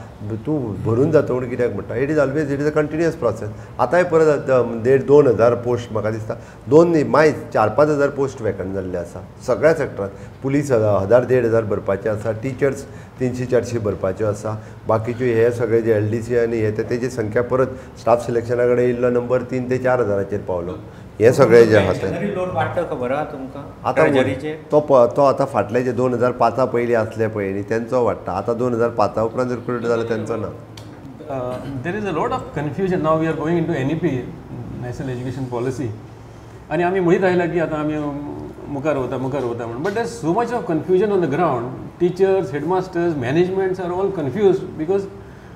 तूं भरून जाता म्हूण कित्याक म्हणटा, it is always it is a continuous process. आतांय परत 1,500-2 हजार पोस्ट म्हाका दिसता 2 न्ही मायज 4-5 हजार पोस्ट वेकंट जाल्ले आसा सगळ्या सेक्टरांत. पुलीस 1,000-1,500 हजार भरपाचे आसा, टिचर्स 300-400 भरपाच्यो आसा, बाकीच्यो हे सगळे जे LDC आनी हे तेजी संख्या परत स्टाफ सिलेक्शना कडेन येयल्लो नंबर 3 ते 4 हजाराचेर पावलो. हे सगळे जे आहा ते लोड वाडटा खबर आहा तुमकां आतां तो आतां फाटले जे 2005 पयलीं आसले पळय न्ही तेंचो वाडटा. आतां 2005 उपरांत रिक्रूट जाले तेंचो ना. There is a lot of confusion now. We are going into NEP, National Education Policy, आनी आमी म्हणीत आयला की आतां आमी मुखार वता मुखार वता म्हणून, but there is so much of confusion on the ground. Teachers, headmasters, managements are all confused because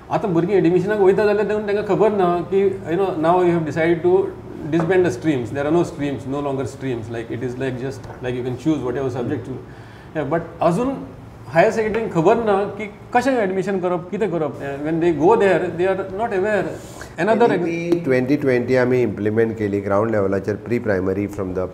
आतां भुरगीं एडमिशनाक वयता जाल्यार तांकां खबर ना की you know now you have decided to disband the streams. There are no streams, no longer streams. Like it is like just like you can choose whatever subject you. But अजून higher सेकंडरीक खबर ना की कशें admission करप, कितें करप. When they go there they are not aware. Another 2020 आमी implement केली ग्रावंड लेवलाचेर pre primary from the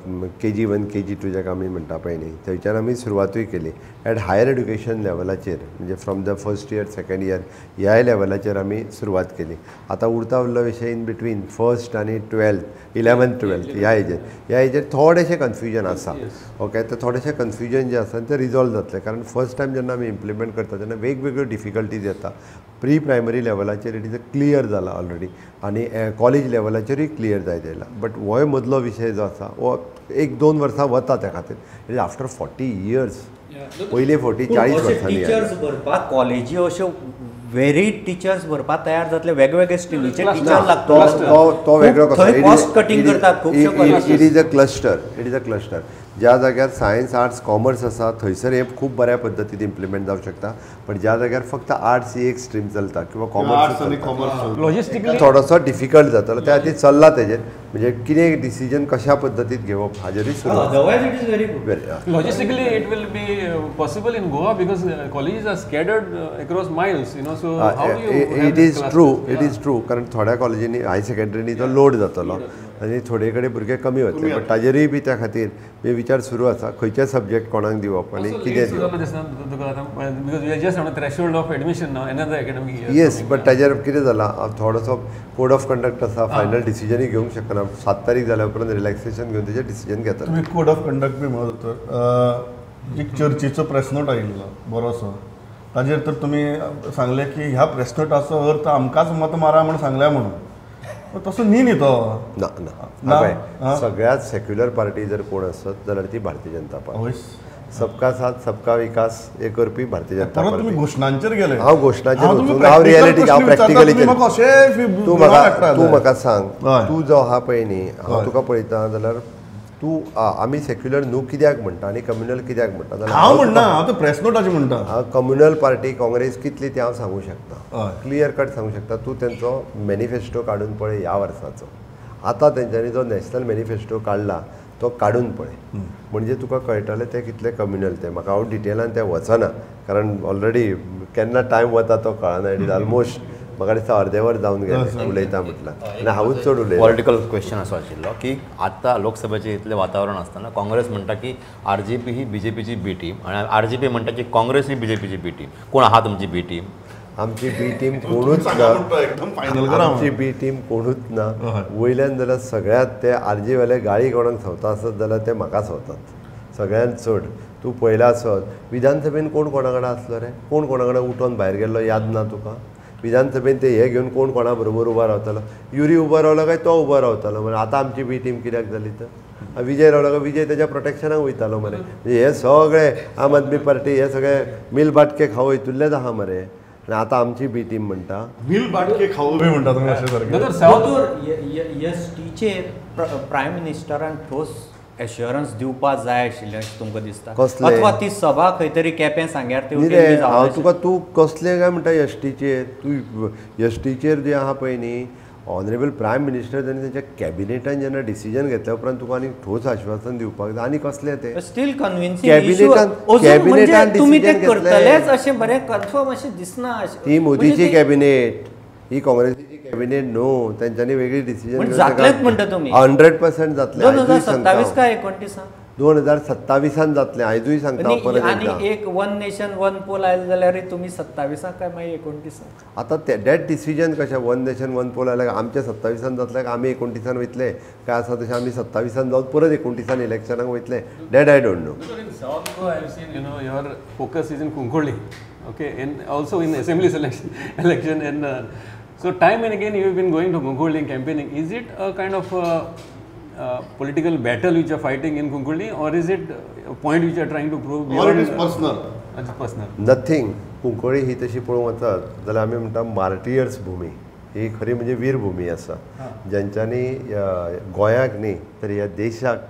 KG 1 KG 2 जाका आमी म्हणटा पळय न्ही थंयच्यान आमी सुरवातूय केली. एट हायर एड्युकेशन लेवलाचेर म्हणजे from the first year second year ह्याय लेवलाचेर आमी सुरवात केली. आतां उरता उरलो विशय इन बिटवीन फर्स्ट आनी 12th 11th 12th ह्या हेजेर ह्या हेजेर थोडेशें कन्फ्युजन आसा. ओके, तर थोडेशें कन्फ्युजन जें आसा तें रिजॉल्व जातलें, कारण फर्स्ट टायम जेन्ना आमी इम्प्लिमेंट करता तेन्ना वेगवेगळ्यो डिफिकल्टीज येता. प्री प्रायमरी लेवलाचेर it is clear जाला ऑलरेडी आनी कॉलेज लेवलाचेरूय क्लियर जायत येयला. बट होय मदलो विशय जो आसा हो 1-2 वर्सां वता त्या खातीर. It is after 40 years, पयले 40-40 वर्सांनी टिचर्स भरपाक कॉलेजी अश्यो वेरीड टिचर्स भरपाक तयार जातले, वेगवेगळे स्ट्रिमीचे टिचर लागतो तो वेगळो कसो कॉस्ट कटिंग करतात खुबशे. It is a cluster, it is a cluster. ज्या जाग्यार सायन्स आर्ट्स कॉमर्स आसा थंयसर हें खूब बऱ्या पद्दतीन इम्प्लिमेंट जावंक शकता, पण ज्या जाग्यार फक्त आर्ट्स ही एक स्ट्रीम चलता किंवा कॉमर्स लॉजिस्टिकली थोडोसो डिफिकल्ट जातलो. त्या खातीर चल्ला तेजेर म्हणजे कितें डिसिजन कशा पद्दतीन घेवप हाजेरूय सुरू. Logistically it will be possible in Goa because colleges are scattered across miles, you know, so how do you it is true, it is true. कारण थोड्या कॉलेजींनी हायर सेकंडरीनी तो लोड जातलो आनी थोडे कडेन भुरगे कमी वतले, बट ताजेरूय बी त्या खातीर विचार सुरू आसा खंयचे सब्जेक्ट कोणाक दिवप आनी कितें दिवप. येस, बट ताजेर कितें जालां थोडोसो कोड ऑफ कंडक्ट आसा, फायनल डिसिजनूय घेवंक शकना. 7 तारीख जाल्या उपरांत रिलॅक्सेशन घेवन तेजेर डिसिजन घेतले. तुमी कोड ऑफ कंडक्ट बी म्हणत तर एक चर्चेचो प्रेस नोट आयिल्लो बरोसो, ताजेर तर तुमी सांगलें की ह्या प्रेस नोटाचो अर्थ आमकांच मत मारा म्हूण सांगल्या म्हणून, तसो न्ही न्ही तो ना ना. सगळ्यात सेक्युलर पार्टी जर कोण आसत जाल्यार ती भारतीय जनता पार्टी. सबका साथ सबका विकास हे करपी भारतीय जनता पार्टी. तुमी घोशणांचेर गेले. हांव घोशणाचेर वचून हांव रियलिटी हांव प्रॅक्टिकली तूं म्हाका तूं म्हाका सांग, तूं जो आहा पळय न्ही हांव तुका पळयता जाल्यार तूं आमी सेक्युलर न्हू कित्याक म्हणटा आनी कम्युनल कित्याक म्हणटा? हांव म्हणना, हांव प्रेस नोटाचेर म्हणटा. कम्युनल पार्टी काँग्रेस कितली ती हांव सांगूंक शकता, क्लियर कट सांगूंक शकता. तूं तेंचो मॅनिफेस्टो काडून पळय ह्या वर्साचो, आतां तेंच्यांनी जो नॅशनल मॅनिफेस्टो काडला तो काडून पळय, म्हणजे तुका कळटलें ते कितले कम्युनल ते. म्हाका हांव डिटेलान ते वचना कारण ऑलरेडी केन्ना टायम वता तो कळना. It is almost म्हाका दिसता अर्दें वर जावन गेलें उलयता म्हटल्यार आनी हांवूच चड उलयता. पॉलिटिकल क्वेश्चन असो आशिल्लो की आतां लोकसभेचें इतलें वातावरण आसतना काँग्रेस म्हणटा की RGP ही BJPची बी टीम आनी RGP म्हणटा की काँग्रेस ही BJPची बी टीम. कोण आहा तुमची बी टीम? आमची बी टीम कोणूच ना, आमची बी टीम कोणूच ना. वयल्यान जाल्यार सगळ्यांत ते RG वाले गाळी कोणाक संवता आसत जाल्यार ते म्हाका संवतात सगळ्यांत चड. तूं पळयला आसत विधानसभेन कोण कोणा कडेन आसलो रे, कोण कोणा कडेन उठोन भायर गेल्लो याद ना तुका? विधानसभेन ते हे घेवन कोण कोणा बरोबर उबो रावतालो, युरी उबो रावलो काय तो उबो रावतालो मरे. आतां आमची बी टीम कित्याक जाली तर? विजय रावलो काय विजय तेज्या प्रोटेक्शनाक वयतालो मरे. म्हणजे हे सगळे आम आदमी पार्टी हे सगळे मिल बाटके खावो हितूंतलेच आहा मरे. आनी आतां आमची बी टीम म्हणटा मिल बाटके खावो बी म्हणटा तुमी अशें सारकें. दोतोर एस टीचेर प्रायम मिनिस्टरान ठोस एश्युरन्स दिवपा जाय आशिल्लें अशें तुमकां दिसता अथवा ती सभा खंय तरी केपें सांग्यार ते हांव तुका तूं कसलें काय म्हणटा एसटीचेर तूं एसटीचेर जें आहा पळय न्ही ऑनरेबल प्रायम मिनिस्टर आनी तांच्या कॅबिनेटान जेन्ना डिसिजन घेतल्या उपरांत तुका आनी ठोस आश्वासन दिवपाक जाय आनी कसलें तें स्टील कन्विन्सिंग कॅबिनेटान तुमी तें करतलेच अशें बरें कन्फर्म अशें दिसना. ती मोदीची कॅबिनेट ही काँग्रेसीची कॅबिनेट न्हू तेंच्यांनी वेगळी डिसिजन जातलेच म्हणटा तुमी 100% जातलें. 2027 काय 29 2027 जातलें आयजूय सांगता परत एकदां. आनी एक वन नेशन वन पोल आयलें जाल्यार तुमी 27 काय मागीर 29 आतां ते that decision कशें वन नेशन वन पोल आयल्यार आमच्या 27 जातलें काय आमी 29 वयतले काय आसा तशें आमी 27 जावन परत 29 इलेक्शनाक वयतले that I don't know. In South Goa I have seen you know your focus is in Cuncolim okay and also in assembly selection election and so time and again you have been going to Cuncolim campaigning. Is it a kind of political battle which you are fighting in Cuncolim or is it a point which you are trying to prove? Or it is personal? It's personal. Nothing. Cuncolim ही तशी पळोवंक वचत जाल्यार आमी म्हणटा martyrs भूमी ही खरी म्हणजे वीरभूमी आसा ज्यांच्यांनी गोंयाक न्ही तर ह्या देशाक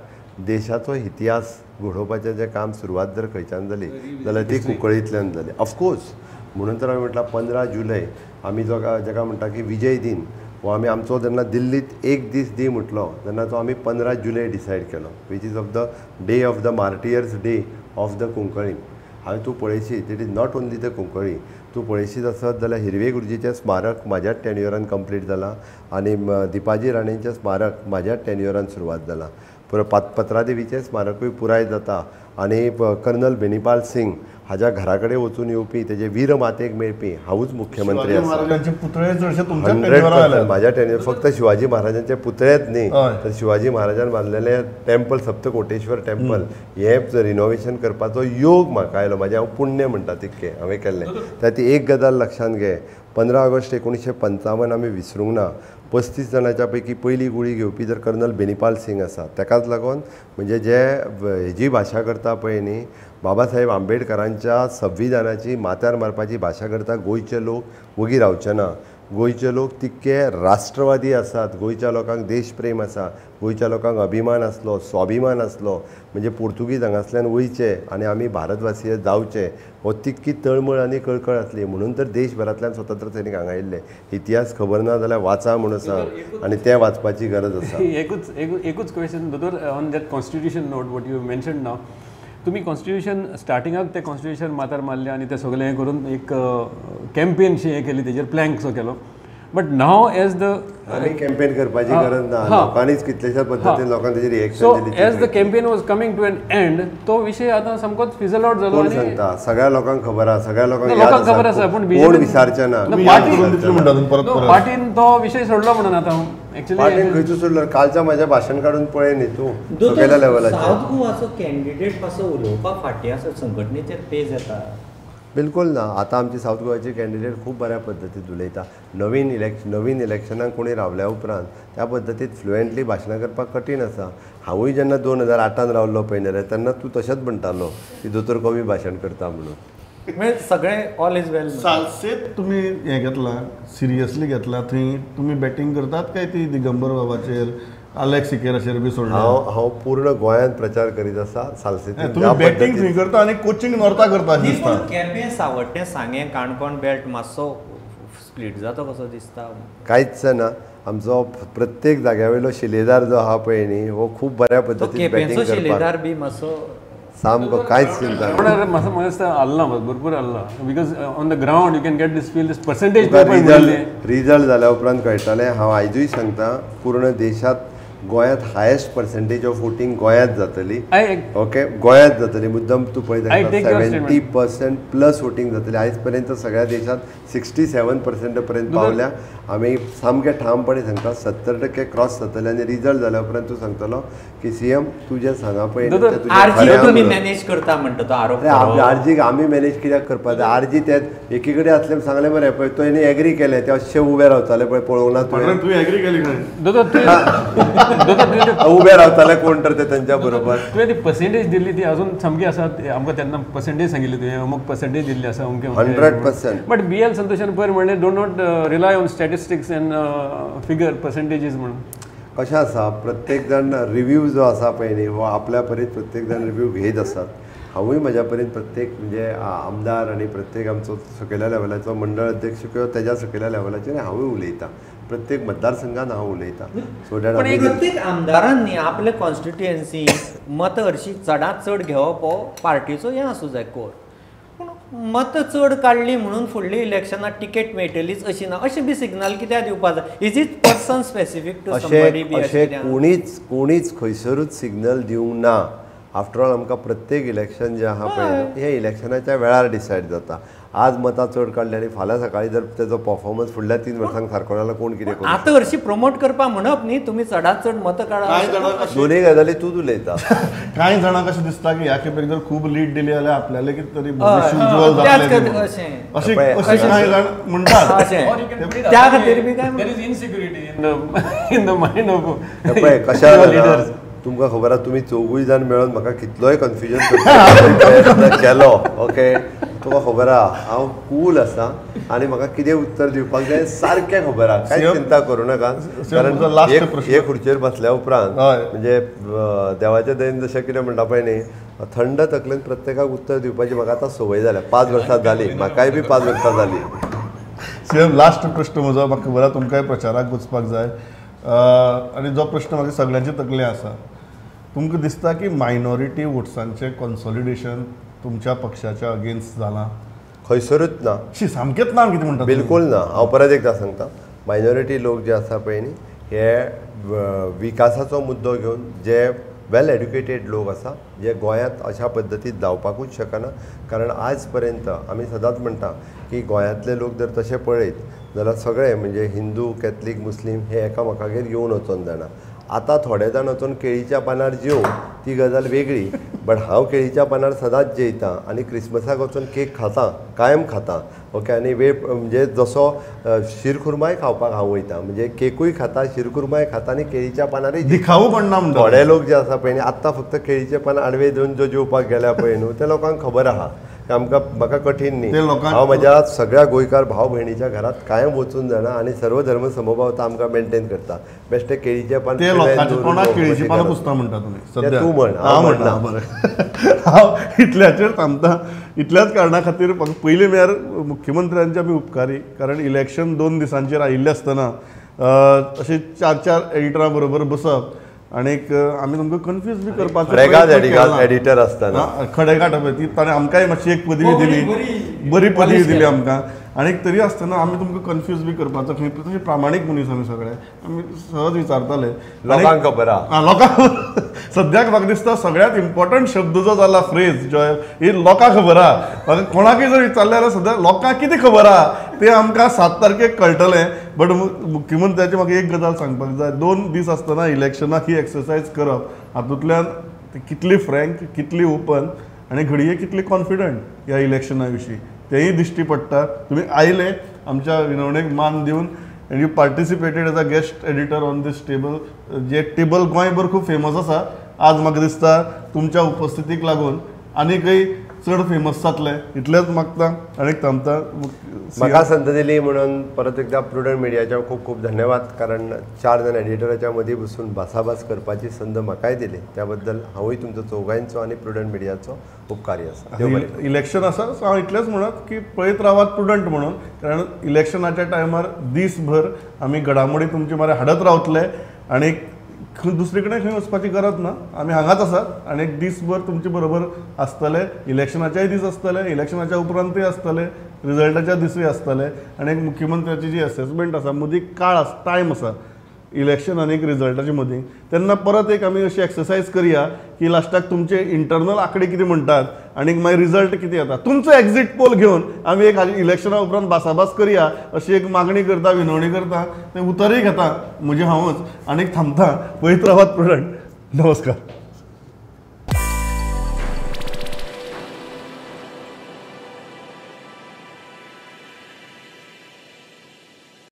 देशाचो इतिहास घडोवपाचें जें काम सुरवात जर खंयच्यान जाली जाल्यार ती कुंकळींतल्यान जाली. ऑफकोर्स म्हणून तर आमी म्हटलां 15 जुलय आमी जो जाका म्हणटा की विजय दिन हो आमी आमचो जेन्ना दिल्लींत एक दीस दी म्हटलो तेन्ना तो आमी 15 जुलय डिसायड केलो which is of the day of the martyrs day of the Cuncolim. हांवें तूं पळयशीत it is not only the Cuncolim तूं पळयशीत आसत जाल्यार हिरवे गुरुजीचें स्मारक म्हाज्याच टेन्युअरान कंप्लीट जालां आनी दिपाजी राणेंचें स्मारक म्हाज्याच टेन्युअरान सुरवात जालां. पत्रादेवीचें स्मारकूय पुराय जाता आनी कर्नल बेनीपाल सिंग हाज्या घरा कडेन वचून येवपी तेजे वीरमातेक मेळपी हांवूच मुख्यमंत्री आसा. 100% म्हाज्या टेन्युअर फक्त शिवाजी महाराजांचे पुतळेच न्ही तर शिवाजी महाराजान बांदलेलें टेम्पल सप्तकोटेश्वर टेम्पल हें रिनोवेशन करपाचो योग म्हाका आयलो. म्हाजें हांव पुण्य म्हणटा तितकें हांवें केल्लें. त्या ती एक गजाल लक्षांत घे 15 ऑगस्ट 1955 आमी विसरूंक ना. 35 जाणांच्या पैकी पयली गुळी घेवपी जर कर्नल बेनीपाल सिंग आसा ताकाच लागून म्हणजे जे हेजी भाशा करता पळय न्ही बाबासाहेब आंबेडकरांच्या संविधानाची माथ्यार मारपाची भाशा करता गोंयचे लोक वगी रावचे ना. गोंयचे लोक तितके राष्ट्रवादी आसात गोंयच्या लोकांक देशप्रेम आसा गोंयच्या लोकांक अभिमान आसलो स्वाभिमान आसलो म्हणजे पोर्तुगीज हांगासल्यान वयचे आनी आमी भारतवासीय जावचे हो तितकी तळमळ आनी कळकळ आसली म्हणून तर देशभरांतल्यान स्वतंत्र सैनीक हांगा आयिल्ले. इतिहास खबर ना जाल्यार वाचा म्हणून सांग आनी तें वाचपाची गरज आसा. एकूच क्वेश्चन दोतोर on that constitution note what you mention now. तुमी कॉन्स्टिट्युशन स्टार्टिंगाक तें कॉन्स्टिट्युशन माथ्यार मारलें आनी तें सगळें हें करून एक कॅम्पेन शी हें केली तेजेर प्लँक सो केलो बट now as the आनी कॅम्पेन करपाची गरज ना लोकांनीच कितल्याशाच पद्दतीन लोकांनी तेजेर रिएक्शन दिली. As the campaign was coming to an end तो विशय आतां सामकोच फिजल आउट जालो. कोण सांगता सगळ्या लोकांक खबर आसा सगळ्या लोकांक खबर आसा पूण कोण विचारचे ना पार्टीन तो विशय सोडलो म्हणून आतां पार्टीन खंयचो सोडलो कालच्या म्हाज्या भाशण काडून पळय न्ही तूं सगळ्या लेवलाचेर. सावथ गोवाचो कॅन्डिडेट पासून उलोवपाक फाटीं आसा संघटनेचेर पेज येता. बिलकुल ना. आतां आमची सावथ गोवाची कॅन्डिडेट खूब बऱ्या पद्दतीन उलयता. नवीन इलेक्शनाक कोणी रावल्या उपरांत त्या पद्दतीन फ्लुएंटली भाशणां करपाक कठीण आसा. हांवूय जेन्ना 2008 रावल्लो पळय न्ही तेन्ना तूं तशेंच म्हणटालो की दोतोर कमी भाशण करता म्हणून. म्हणजे सगळें ऑल is वेल. सालसेत तुमी हें घेतलां सिरियसली घेतलां थंय तुमी बॅटींग करतात काय ती दिगंबर बाबाचेर आलेक्स सिकेराचेर बी सोडलें? हांव पूर्ण गोंयांत प्रचार करीत आसा सालसेत. तुमी बॅटींग थंय करता आनी कोचिंग नॉर्था करता दिसता. केपें सावड्डें सांगें काणकोण बेल्ट मातसो स्प्लीट जाता कसो दिसता. कांयच ना आमचो प्रत्येक जाग्या वयलो शिलेदार जो आहा पळय न्ही हो खूब बऱ्या पद्दतीन बॅटींग करता. शिलेदार बी मातसो सामको कांयच चिंता ना. म्हाका दिसता हल्ला भरपूर हल्ला because on the ground you can get this feel this percentage. Result जाल्या उपरांत कळटालें. हांव आयजूय सांगता पूर्ण देशांत गोंयांत हायेस्ट पर्सेंटेज ऑफ वोटींग गोंयांत जातली. ओके गोंयांत जातली मुद्दम तूं पळयत 70% प्लस वोटींग जातली. आयज पर्यंत सगळ्या देशांत 67% पर्यंत पावल्या. आमी सामकें ठामपणे सांगता 70% क्रॉस जातले आनी रिजल्ट जाल्या उपरांत तूं सांगतलो की सीएम तुजें सांगा पळय. मॅनेज करता म्हणटा तो आरोप. आरजीक आमी मॅनेज कित्याक करपाक जाय? आरजी ते एकी कडेन आसले सांगलें मरे पळय तो हेणी एग्री केलें ते अशें उबे रावताले पळय पळोवंक ना तुवें. तुवें एग्री केली खंय? उबे रावताले कोण तर ते तेंच्या बरोबर. तुवें ती पर्सेंटेज दिल्ली ती अजून सामकी आसा आमकां तेन्ना पर्सेंटेज सांगिल्ली तुवें अमूक पर्सेंटेज दिल्ली आसा अमके 100%. बट बी एल संतोषान पयर म्हणलें do not rely on statistics and figure percentages म्हणून. कशें आसा, प्रत्येक जाण रिव्यू जो आसा पळय न्ही हो आपल्या परीन प्रत्येक जाण रिव्यू घेयत आसात. हांवूय म्हज्या परीन प्रत्येक म्हणजे आमदार आनी प्रत्येक आमचो सकयल्या लेवलाचो मंडळ अध्यक्ष किंवा तेज्या सकयल्या लेवलाचेर हांवूय उलयतां, प्रत्येक मतदारसंघान हांव उलयतां. सो that प्रत्येक आमदारांनी आपले कॉन्स्टिट्युएन्सी मतां हरशीं चडांत चड घेवप हो पार्टीचो हें आसूं जाय कोर, पूण मतां चड काडली म्हणून फुडल्या इलेक्शनाक तिकेट मेळटलीच अशी ना, अशें बी सिग्नल कित्याक दिवपा जाय? Is it person specific to somebody बी? अशें कोणीच खंयसरूच सिग्नल दिवंक ना. आफ्टर ऑल आमकां प्रत्येक इलेक्शन जें आहा पळय हें इलेक्शनाच्या वेळार डिसायड जाता. आज मतां चड काडली आनी फाल्यां सकाळीं जर तेजो परफॉर्मन्स फुडल्या 3 वर्सांक सारको जाल्यार कोण कितें करूं? आतां हरशीं प्रमोट करपाक म्हणप न्ही तुमी चडांत चड मतां काडा. दोनूय गजाली तूंच उलयता. कांय जाणांक अशें दिसता की ह्या खेपेक जर खूब लीड दिली जाल्यार आपल्याला कितें तरी भविश्य उज्ज्वल जातलें अशें अशें कांय जाण म्हणटात. त्या खातीर बी काय there is insecurity in the mind of पळय कशें तुमकां खबर आसा, तुमी चौगूय जाण मेळून म्हाका कितलोय कन्फ्युजन प्रयत्न केलो. ओके, तुका खबर आहा हांव कूल आसा आनी म्हाका कितें उत्तर दिवपाक जाय सारकें खबर आहा, कांय चिंता करूं नाका. कारण हे खुर्चेर बसल्या उपरांत म्हणजे देवाच्या दयेन जशें कितें म्हणटा पळय न्ही, थंड तकलेन प्रत्येकाक उत्तर दिवपाची म्हाका आतां संवय जाल्या. 5 वर्सां जाली, म्हाकाय बी 5 वर्सां जाली. सीएम, लास्ट प्रश्न म्हजो, म्हाका खबर आहा तुमकांय प्रचाराक वचपाक जाय आनी जो प्रश्न म्हाका सगळ्यांचे तकले आसा, तुमकां दिसता की मायनॉरिटी वोट्सांचें कॉन्सॉलिडेशन तुमच्या पक्षाच्या अगेन्स्ट जालां? खंयसरूच ना, शी सामकेंच ना. कितें म्हणटा? बिलकूल ना. हांव परत एकदां सांगता, मायनॉरिटी लोक जे आसा पळय न्ही हे विकासाचो मुद्दो घेवन जे वेल एड्युकेटेड लोक आसा जे गोंयांत अशा पद्दतीन जावपाकूच शकना. कारण आज पर्यंत आमी सदांच म्हणटा की गोंयांतले लोक जर तशें पळयत जाल्यार सगळे म्हणजे हिंदू, कॅथलीक, मुस्लीम हे एकामेकागेर येवन वचोन जाणा. आतां थोडे जाण वचोन केळीच्या पानार जेवं ती गजाल वेगळी, बट हांव केळीच्या पानार सदांच जेयतां आनी क्रिसमसाक वचोन केक खाता, कायम खाता. ओके, आनी वेळ म्हणजे जसो शिरखुर्माय खावपाक हांव वयता, म्हणजे केकूय खाता, शिरखुर्माय खाता आनी केळीच्या पानारय दिखावू पण ना. थोडे लोक जे आसा पळय न्ही आत्तां फक्त केळीचे पान आडवे दिवन जो जेवपाक गेल्या पळय न्हू ते लोकांक खबर आहा की आमकां म्हाका कठीण न्ही. हांव म्हज्या सगळ्या गोंयकार भाव भयणीच्या घरांत कायम वचून जाणा आनी सर्व धर्म समभावता आमकां मेंटेन करता. बेश्टे केळीचे पान केळीचे पानां पुसता म्हणटा तुमी, तूं म्हण, हांव म्हणना. बरें, हांव इतल्याचेर थांबता. इतल्याच कारणा खातीर पयलीं म्हळ्यार मुख्यमंत्र्यांचे आमी उपकारी, कारण इलेक्शन 2 दिसांचेर आयिल्लें आसतना अशें 4-4 एडिटरां बरोबर बसप आनीक आमी तुमकां कन्फ्यूज बी करपाचो. एडिटर आसतना खडेगांठ पळय ती ताणें आमकांय मातशी एक पदवी दिली, बरी पदवी दिली आमकां, आनीक तरी आसतना आमी तुमकां कन्फ्यूज बी करपाचो खंय. तशें प्रामाणीक मनीस आमी सगळे, आमी सहज विचारताले लोकांक खबर आहा. लोकांक सद्याक म्हाका दिसता सगळ्यांत इम्पॉर्टंट शब्द जो जाला फ्रेज जो ही लोकांक खबर आहा. म्हाका कोणाकय जर विचारलें जाल्यार सद्या लोकांक कितें खबर आहा तें आमकां 7 तारखेक कळटलें. बट मुख्यमंत्र्याची म्हाका एक गजाल सांगपाक जाय, 2 दीस आसतना इलेक्शनाक ही एक्सरसायज करप हातूंतल्यान कितली फ्रँक, कितली ओपन आनी घडये कितली कॉन्फिडंट ह्या इलेक्शना विशीं तेंय दिश्टी पडटा. तुमी आयले आमच्या विनवणेक मान दिवन and you participated as a guest editor on this table, J table गोंयभर खूब फेमस आसा. आज म्हाका दिसता तुमच्या उपस्थितीक लागून आनीकय चड फेमस जातलें इतलेंच मागता आनी थांबता. म्हाका संद दिली म्हणून परत एकदा प्रुडंट मिडियाच्या खूब खूब धन्यवाद, कारण 4 जाण एडिटराच्या मदीं बसून भासाभास करपाची संद म्हाकाय दिली, त्या बद्दल हांवूय तुमचो चौगांचो आनी प्रुडंट मिडियाचो उपकारी आसा. इलेक्शन आसा सो हांव इतलेंच म्हणत की पळयत रावात प्रुडंट म्हणून, कारण इलेक्शनाच्या टायमार दीसभर आमी घडामोडी तुमचे मरे हाडत रावतले आनी दुसरे कडेन खंय वचपाची गरज ना, आमी हांगाच आसात आनी एक दीसभर तुमचे बरोबर आसतले. इलेक्शनाच्याय दीस आसतले, इलेक्शनाच्या उपरांतूय आसतले, रिजल्टाच्या दिसूय आसतले. आनी एक मुख्यमंत्र्याची जी एसेसमेंट आसा मदीं काळ आसा, टायम आसा इलेक्शन आनी रिजल्टाचे मदीं, तेन्ना परत एक आमी अशी एक्सरसायज करया की लास्टाक तुमचे इंटरनल आंकडे कितें म्हणटात आनी मागीर रिजल्ट कितें येता, तुमचो एक्झीट पोल घेवन आमी एक इलेक्शना उपरांत भासाभास करया अशी एक मागणी करता, विनवणी करता, तें उतरय घेता म्हजें हांवूच आनी थांबता. पळयत रावात प्रुडंट. नमस्कार.